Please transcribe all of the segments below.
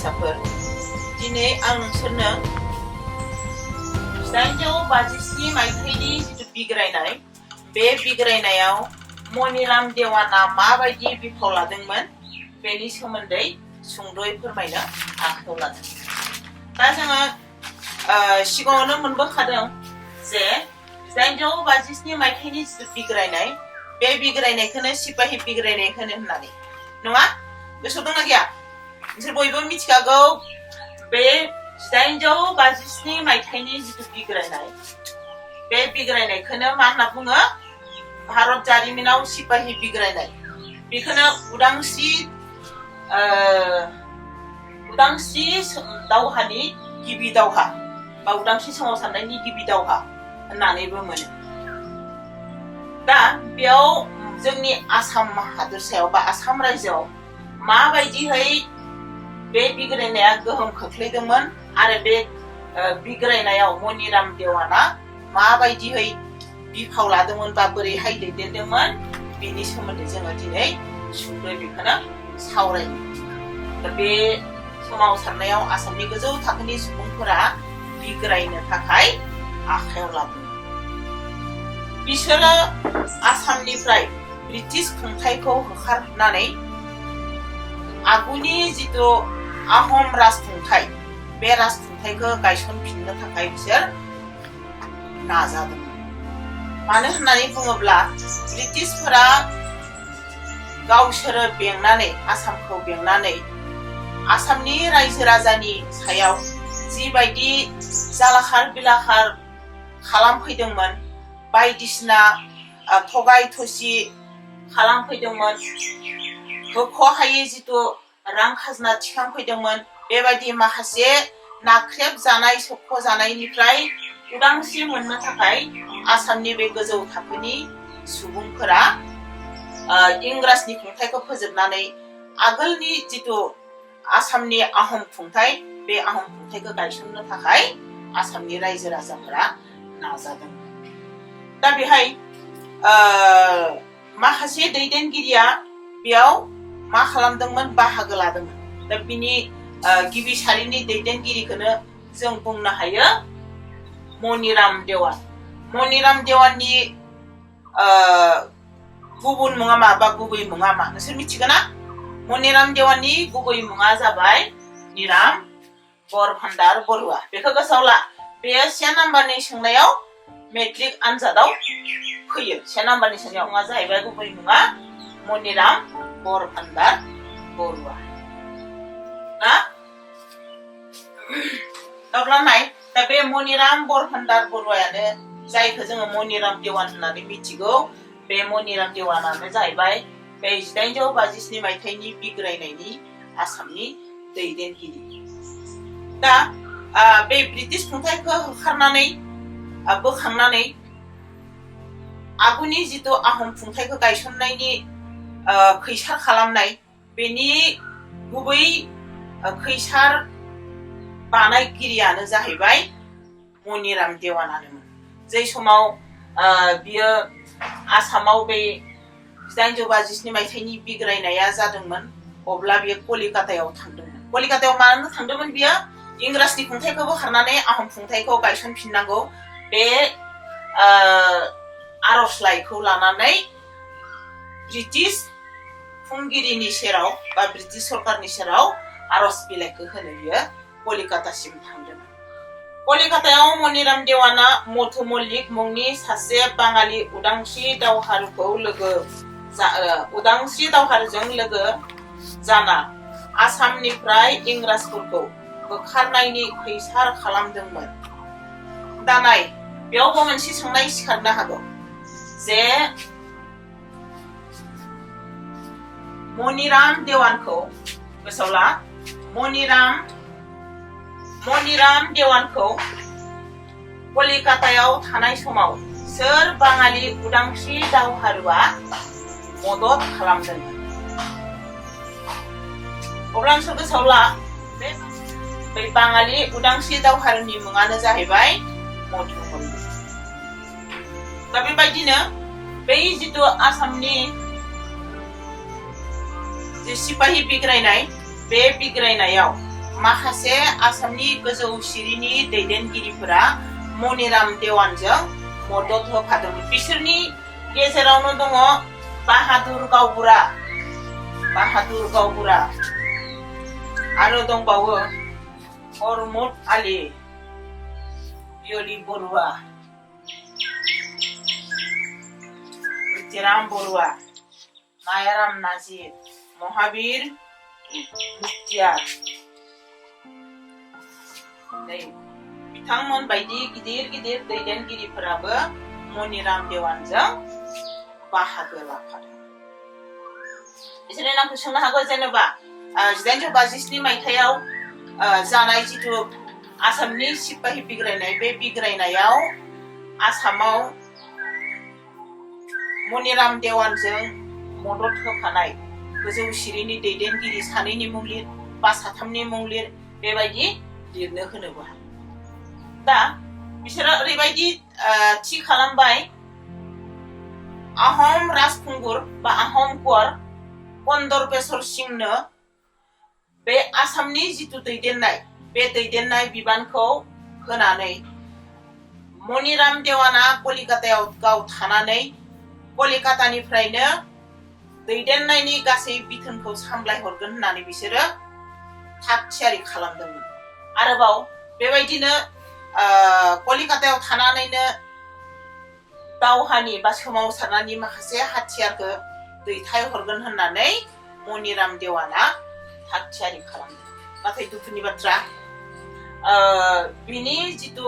फरायसाफोर दिनै आं नोंसोरनो 1857 मायथाइनि जिथु बिग्रायनाय बे बिग्रायनायाव मनिराम देवाना माबायदि बिफाव लादोंमोन बेनि सोमोन्दै सुंद'यै फोरमायनो आखायाव लादों। दा जोङो सिगाङावनो मोनबोखादों जे 1857 मायथाइनि जिथु बिग्रायनाय बे बिग्रायनायखौनो सिपाहि बिग्रायनाय होननानै नङा गोसोआव दंना गैया? नोंसोर बयबो मिथिखागौ बे 1857 मायथाइनि जिथु बिग्रायनाय बे बिग्रायनायखौनो मा होनना बुङो? भारत जारिमिनाव सिपाहि बिग्रायनाय। बेखौनो उदांस्रि दावहानि गिबि दावहा बा उदांस्रि सोमावसारनायनि गिबि दावहा होननानैबो मोनो। दा बेयाव जोंनि आसाम हादोरसायाव बा आसाम रायजोआव माबायदिहै बे बिग्रायनाया गोहोम खोख्लैदोंमोन आरो बे बिग्रायनायाव मनिराम देवाना माबायदिहै बिफाव लादोंमोन बा बोरैहाय दैदेनदोंमोन बेनि सोमोन्दै जोङो दिनै सुंद'यै बेखौनो सावरायनो। बे सोमावसारनायाव आसामनि गोजौ थाखोनि सुबुंफोरा बिग्रायनो थाखाय आखायाव लादों। बिसोरो आसामनिफ्राय ब्रिटिश खुंथायखौ होखारनानै आगुनि जिथु आहम राजखुंथाय बे राजखुंथायखौ गायसनफिननो थाखाय बिसोर नाजादोंमोन। मानो होननानै बुङोब्ला ब्रिटिशफोरा गावसोरो बेंनानै आसामखौ बेंनानै आसामनि रायजो राजानि सायाव जिबायदि जालाखार बिलाखार खालामफैदोंमोन, बायदिसिना थगाय थसि खालामफैदोंमोन, होख'हायै जिथु रां खाजोना थिखांफैदोंमोन, बेबायदि माखासे नाख्रेब जानाय सोबख' जानायनिफ्राय उदांस्रि मोननो थाखाय आसामनि बे गोजौ थाखोनि सुबुंफोरा इंराजनि खुंथायखौ फोजोबनानै आगोलनि जिथु आसामनि आहम खुंथाय बे आहम खुंथायखौ गायसननो थाखाय आसामनि रायजो राजाफोरा नाजादों। दा बेहाय माखासे दैदेनगिरिया बेयाव मा खालामदोंमोन? बाहागो लादोंमोन। दा बिनि गिबि सारिनि दैदेनगिरिखौनो जों बुंनो हायो मनिराम देवान। मनिराम देवाननि गुबुन मुङा मा बा गुबै मुङा मा नोंसोर मिथिगौ ना? मनिराम देवाननि गुबै मुङा जाबाय मनिराम बरभान्दार बरुवा। बेखौ गोसोआव ला। बेयो 1 नाम्बारनि सोंनायाव मेट्रिक आनजादाव फैयो। 1 नाम्बारनि सोंनायाव मुङा जाहैबाय गुबै मुङा मनिराम बरभान्दार बरुवा। अब्ला नाय, दा बे मनिराम बरभान्दार बरुवायानो जायखौ जोङो मनिराम देवान होननानै मिथिगौ, बे मनिराम देवानानो जाहैबाय बे 1857 मायथाइनि बिग्रायनायनि आसामनि दैदेनगिरि। दा बे ब्रिटिश खुंथायखौ होखारनानै बोखांनानै आगुनि जिथु आहम खुंथायखौ गायसननायनि खैसार खालामनाय, बेनि गुबै खैसार बानायगिरियानो जाहैबाय मनिराम देवानानोमोन। जै समाव बियो आसामाव बे 1857 मायथाइनि बिग्रायनाया जादोंमोन, अब्ला बियो कलिकातायाव थांदोंमोन। कलिकातायाव मानो थांदोंमोन बियो? इंराजनि खुंथायखौ बोखारनानै आहम खुंथायखौ गायसनफिननांगौ बे आर'जलाइखौ लानानै ब्रिटिश खुंगिरिनि सेराव बा ब्रिटिश सरकारनि सेराव आर'ज बिलाइखौ होनो बियो कलिकातासिम थांदोंमोन। कलिकातायाव मनिराम देवाना मधु मल्लिक मुंनि सासे बाङालि उदांस्रि दावहारुजों लोगो जाना आसामनिफ्राय इंराजफोरखौ होखारनायनि खैसार खालामदोंमोन। दा नाय, बेयावबो मोनसे सोंनाय सिखारनो हागौ जे मनिराम देवानखौ गोसोआव ला। मनिराम देवानखौ कलिकातायाव थानाय समाव सोर बाङालि उदांस्रि दावहारुआ मदद खालामदोंमोन? अब्ला नोंसोर गोसोआव ला, बे बाङालि उदांस्रि दावहारुनि मुङानो जाहैबाय मधु मल्लिक। दा बेबायदिनो बै जिथु आसामनि जे सिपाहि बिग्रायनाय, बे बिग्रायनायाव माखासे आसामनि गोजौ सिरिनि दैदेनगिरिफोरा मनिराम देवानजों मदद होफादोंमोन। बिसोरनि गेजेरावनो दङ बाहादुर गावबुरा आरो दंबावो हरमुद आली, पियली बरुवा, प्रिथिराम बरुवा, नायाराम नाजिर, महावीर मुखियार। बिथांमोन बायदि गिदिर दैदेनगिरिफोराबो मनिराम देवानजों बाहागो लाफादों। बिसोरनि नामखौ सोंनो हागौ, जेनेबा 1857 मायथाइयाव जानाय जिथु आसामनि सिपाहि बिग्रायनाय, बे बिग्रायनायाव आसामाव मनिराम देवानजों मदद होफानाय गोजौ सिरिनि दैदेनगिरि सानैनि मुं लिर बा साथामनि मुं लिर, बेबायदि लिरनो होनोबो हायो। दा बिसोरो ओरैबायदि थि खालामबाय, आहम राजखुंगुर बा आहम कर कन्दर्पेश्वर सिंहनो बे आसामनि जिथु दैदेननाय, बे दैदेननाय बिबानखौ होनानै मनिराम देवाना कलिकातायाव गाव थानानै कलिकातानिफ्रायनो दैदेननायनि गासै बिथोनखौ सामलायहरगोन होननानै बिसोरो थाग थियारि खालामदोंमोन। आरोबाव बेबायदिनो कलिकातायाव थानानैनो दावहानि बा सोमावसारनायनि माखासे हाथियारखौ दैथायहरगोन होननानै मनिराम देवाना थाग थियारि खालामदों। नाथाय दुखुनि बाथ्रा, बिनि जिथु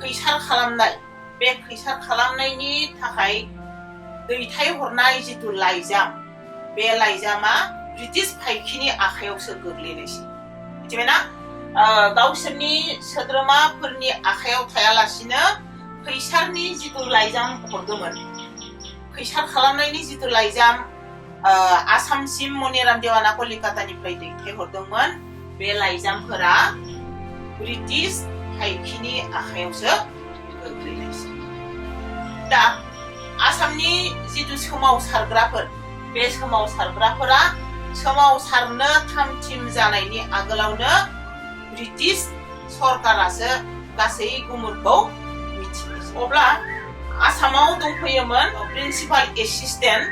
खैसार खालामनाय, बे खैसार खालामनायनि थाखाय दैथायहरनाय जिथु लाइजाम, बे लाइजामा ब्रिटिश फाइखिनि आखायावसो गोग्लैनायसै। मिथिबायना? गावसोरनि सोद्रोमाफोरनि आखायाव थायालासिनो खैसारनि जिथु लाइजाम हरदोंमोन, खैसार खालामनायनि जिथु लाइजाम आसामसिम मनिराम देवाना कलिकातानिफ्राय दैथायहरदोंमोन, बे लाइजामफोरा ब्रिटिश फाइखिनि आखायावसो गोग्लैनायसै। दा आसामनि जिथु सोमावसारग्राफोर, बे सोमावसारग्राफोरा सोमावसारनो थामथिम जानायनि आगोलावनो ब्रिटिश सरकारासो गासै गुमुरखौ मिथियो। अब्ला आसामाव दंफैयोमोन प्रिन्सिपाल एसिस्टेन्ट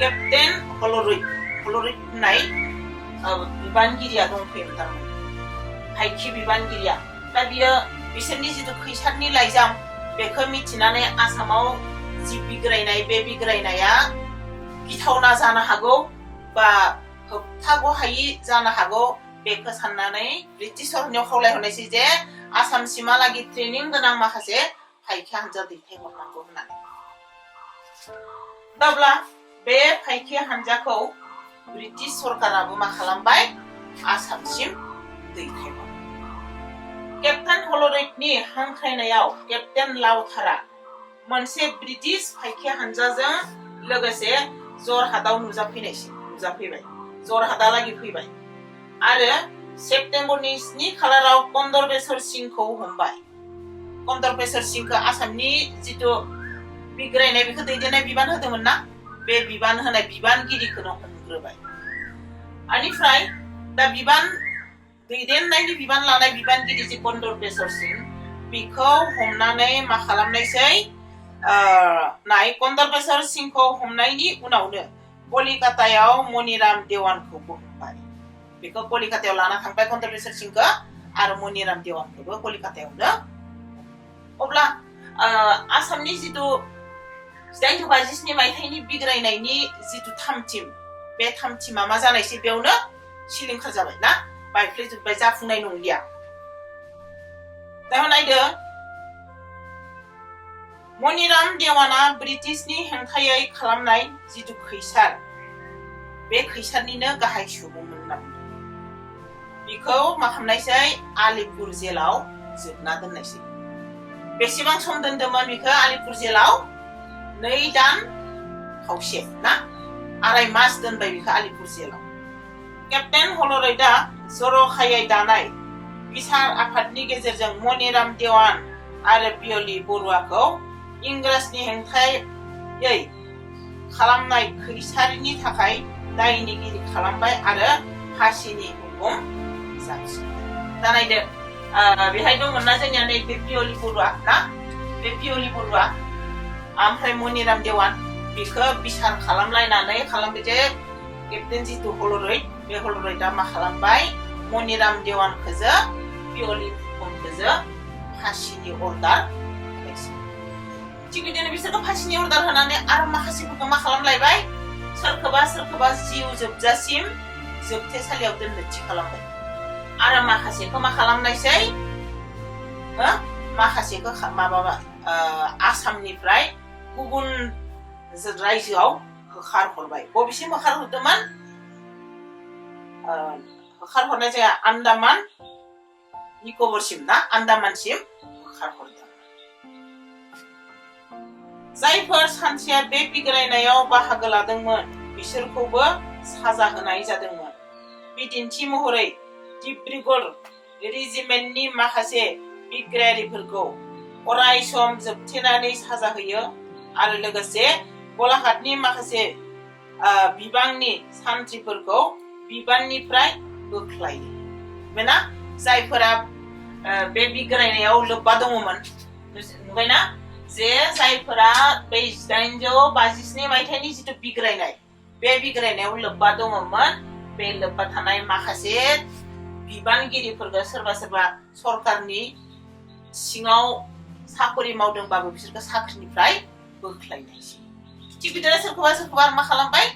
केप्टेन हलरुइड होननाय बिबानगिरिया दंफैयोमोन, थारमाने फाइखि बिबानगिरिया। दा बियो बिसोरनि जिथु खैसारनि लाइजाम, बेखौ मिथिनानै आसामाव जि बिग्रायनाय, बे बिग्रायनाया गिथावना जानो हागौ बा होबथाग'हायि जानो हागौ, बेखौ साननानै ब्रिटिशफोरनियाव खावलायहरनायसै जे आसामसिमहालागै ट्रेनिं गोनां माखासे फाइखि हानजा दैथायहरनांगौ होननानै। अब्ला बे फाइखि हानजाखौ ब्रिटिश सरकाराबो मा खालामबाय, आसामसिम दैथायहरबाय। केप्टेन हलरुइडनि हांख्रायनायाव केप्टेन लाउथारा मोनसे ब्रिटिश फाइखि हानजाजों लोगोसे जरहाटआव नुजाफैबाय, जरहाटहालागै फैबाय आरो सेप्तेम्बरनि 7 खालाराव कन्दर्पेश्वर सिंहखौ हमबाय। कन्दर्पेश्वर सिंहखौ आसामनि जिथु बिग्रायनाय, बेखौ दैदेननाय बिबान होदोंमोन ना, बे बिबान होनाय बिबानगिरिखौनो हमग्रोबाय। बेनिफ्राय दा दैदेननायनि बिबान लानाय बिबानगिरि जे कन्दर्पेश्वर सिंह, बेखौ हमनानै मा खालामनायसै, कन्दर्पेश्वर सिंहखौ हमनायनि उनावनो कलिकातायाव मनिराम देवानखौबो हमबाय। बेखौ कलिकातायाव लाना थांबाय कन्दर्पेश्वर सिंहखौ, आरो मनिराम देवानखौबो कलिकातायावनो। अब्ला आसामनि जिथु 1857 मायथाइनि बिग्रायनायनि जिथु थामथिम, बे थामथिमा मा जानायसै, बेयावनो सिलिंखार जाबाय ना, बायफ्लेजोब्बाय, जाफुंनाय नंलिया। दा नायदो, मनिराम देवाना ब्रिटिशनि हेंथायै खालामनाय जिथु खैसार, बे खैसारनिनो गाहाय सुबुंमोन होनना बुंदों। बेखौ मा खालामनायसै, आलिपुर जेलाव जोबना दोननायसै। बेसेबां सम दोनदोंमोन बेखौ आलिपुर जेलाव? 2 दान खावसे ना, 2.5 मास दोनबाय बेखौ आलिपुर जेलाव। केप्टेन हलरुइडआ जर'खायै दानाय बिसार आफादनि गेजेरजों मनिराम देवान आरो पियली बरुवाखौ इंराजनि हेंथायै खालामनाय खैसारिनि थाखाय दायनिगिरि खालामबाय आरो फासिनि हुकुम दा नायदो बेहाय दंमोन ना जोंनिया नैबे पियलि बरुवा ना बे पियलि बरुवा ओमफ्राय मनिराम देवान बेखौ बिसार खालामलायनानै खालामबाय जे केप्टेन जितु हलरै बे हलरैदा मा खालामबाय मनिराम देवानखौजो पियलि फुकनखौजो फासिनि अर्डार थिग बिदिनो बिसोरखौ फासिनि अर्डार होनानै आरो माखासेफोरखौ मा खालामलायबाय सोरखौबा जिउ जोबजासिम जोबथेसालियाव दोननो थि खालामबाय आरो माखासेखौ मा खालामनायसै माखासेखौ माबा आसामनिफ्राय गुबुन रायजोआव होखारहरबाय बबेसिम होखारहरदोंमोन होखारहरनाय जाया आन्दामान निकबरसिम ना आन्दामानसिम होखारहरदों जायफोर सानसेया बे बिग्रायनायाव बाहागो लादोंमोन बिसोरखौबो साजा होनाय जादोंमोन बिदिन्थि महरै डिब्रुगड़ रेजिमेन्टनि माखासे बिग्रायारिफोरखौ अराय सम जोबथेनानै साजा होयो आरो लोगोसे गलाघाटनि माखासे बिबांनि सान्थ्रिफोरखौ बिबाननिफ्राय बोख्लायो बेना जायफोरा बे बिग्रायनायाव लोब्बा दङमोन नुबायना जे जायफोरा बे 1857 मायथाइनि जितु बिग्रायनाय बे बिग्रायनायाव लोब्बा दङमोन बे लोब्बा थानाय माखासे बिबानगिरिफोरखौ सोरबा सरकारनि सिङाव साखरि मावदोंबाबो बिसोरखौ साख्रिनिफ्राय बोख्लायनायसै थिग बिदिनो सोरखौबा मा खालामबाय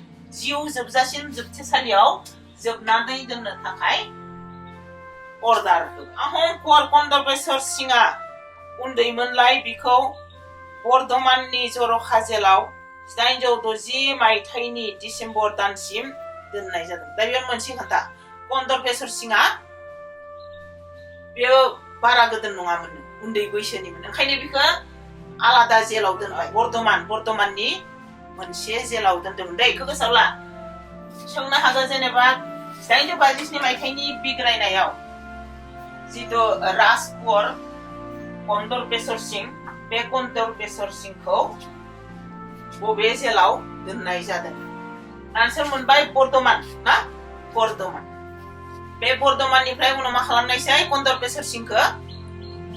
जिउ जोबजासिम जोबथेसालियाव जोबनानै दोननो थाखाय अर्डार आहमकर कन्दर्पेश्वर सिंहआ उन्दैमोनलाय बिखौ बर्धमाननि जर'खा जेलाव 1860 मायथाइनि डिसेम्बर दानसिम दोननाय जादों दा बेयाव मोनसे खोथा कन्दर्पेश्वर सिंहआ बेयो बारा गोदोर नङामोन उन्दै बैसोनिमोन ओंखायनो बिखौ आलादा जेलाव दोनबाय बर्धमाननि मोनसे जेलाव दोनदोंमोन दै बेखौ गोसोआव ला सोंनो हागौ जेनेबा 1857 मायथाइनि बिग्रायनायाव जितु राजकुंवर कन्दर्पेश्वर सिंह बे कन्दर्पेश्वर सिंहखौ बबे जेलाव दोननाय जादों आन्सार मोनबाय बर्धमान ना बर्धमान बे बर्धमाननिफ्राय उनाव मा खालामनायसै कन्दर्पेश्वर सिंहखौ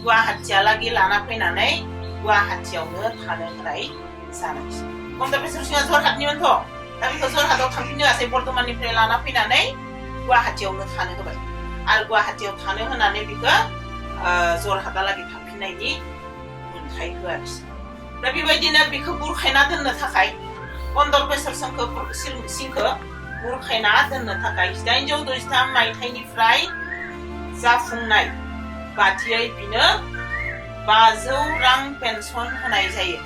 गुवाहाटीहालागै लाना फैनानै गुवाहाटीयावनो थानो होनाय जानायसै कन्दर्पेश्वर सिंहआ जरहाटनिमोनथ' दा बेखौ जरहाटआव थांफिननो होआसै बर्धमाननिफ्राय लाना फैनानै गुवाहाटीयावनो थानो होबाय आरो गुवाहाटीयाव थानो होनानै बेखौ जरहाटहालागै थांफिननायनि मोनथाय होआ बिसोर दा बेबायदिनो बेखौ बुरखायना दोननो थाखाय कन्दर्पेश्वर सिंहखौ बुरखायना दोननो थाखाय 1863 मायथाइनिफ्राय जाफुंनाय बादियै बिनो 500 रां पेन्सन होनाय जायो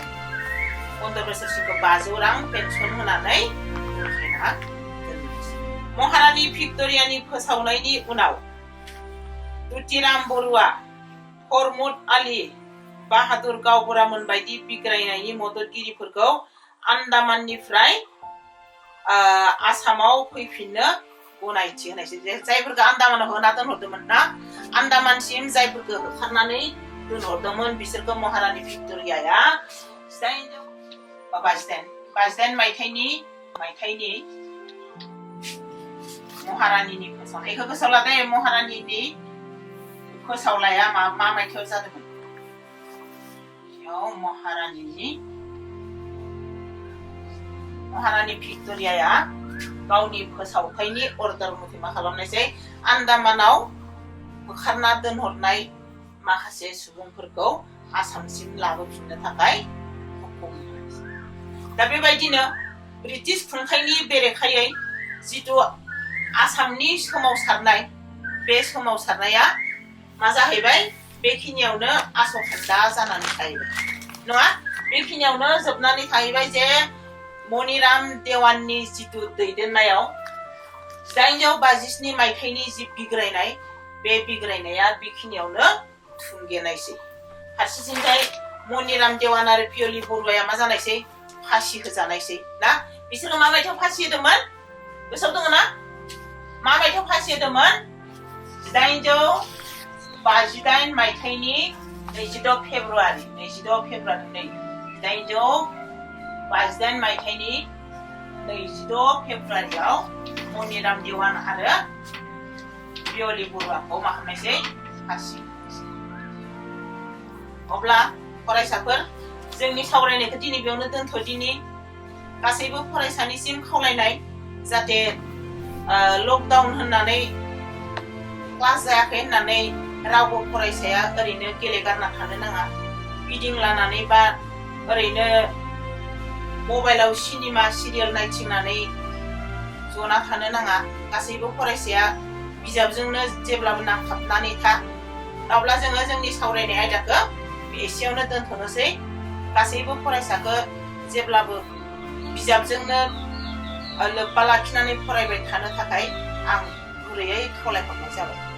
कन्दर्पेश्वर सिंहखौ 500 रां पेन्सन होनानै बुरखायना दोननायसै महारानी भिक्ट'रियानि फोसावनायनि उनाव दुतिराम बरुवा फरमुद आली बाहादुर गावबुरामोन बायदि बिग्रायनायनि मददगिरिफोरखौ आन्दामाननिफ्राय आसामाव फैफिननो गनायथि होनायसै जायफोरखौ आन्दामानाव होना दोनहरदोंमोन ना आन्दामानसिम जायफोरखौ होखारनानै दोनहरदोंमोन बिसोरखौ महारानी भिक्ट'रियाया 1858 मायथाइनि महारानीनि फोसावनायखौ गोसोआव लादो महारानीनि फोसावलाया मा मायथाइयाव जादोंमोन महारानी भिक्ट'रियाया गावनि फोसावथायनि अर्डार मथे मा खालामनायसै आन्दामानाव होखारना दोनहरनाय माखासे सुबुंफोरखौ आसामसिम लाबोफिननो थाखाय हुकुम होनायसै दा बेबायदिनो ब्रिटिश खुंथायनि बेरेखायै जितु आसामनि सोमावसारनाय बे सोमावसारनाया मा जाहैबाय बेखिनियावनो आसखान्दा जानानै थाहैबाय नङा बेखिनियावनो जोबनानै थाहैबाय जे मनिराम देवाननि जितु दैदेननायाव 1857 मायथाइनि जि बिग्रायनाय बे बिग्रायनाया बेखिनियावनो थुंगेनायसै फारसेथिंजाय मनिराम देवान आरो पियलि बरुवाया मा जानायसै फासि होजानायसै ना बिसोरो मा मायथाइयाव फासि होदोंमोन गोसोआव दङ ना मा मायथाइयाव फासि होदोंमोन 1858 मायथाइनि 26 फेब्रुवारि 1858 मायथाइनि 26 फेब्रुवारियाव मनिराम देवान आरो पियलि बरुवाखौ मा खालामनायसै हासिगोन। अब्ला फरायसाफोर जोंनि सावरायनायखौ दिनै बेयावनो दोनथ'दिनि। गासैबो फरायसानिसिम खावलायनाय जाहाथे लकडाउन होननानै क्लास जायाखै होननानै रावबो फरायसाया ओरैनो गेलेगारना थानो नाङा। गिदिंलानानै बा ओरैनो मबाइलाव सिनेमा सिरियाल नायथिंनानै जना थानो नाङा। गासैबो फरायसाया बिजाबजोंनो जेब्लाबो नांथाबनानै था। अब्ला जोङो जोंनि सावरायनाय आयदाखौ एसेयावनो दोनथ'नोसै। गासैबो फरायसाखौ जेब्लाबो बिजाबजोंनो लोब्बा लाखिनानै फरायबाय थानो थाखाय आं गुरैयै खावलायहरनाय जाबाय।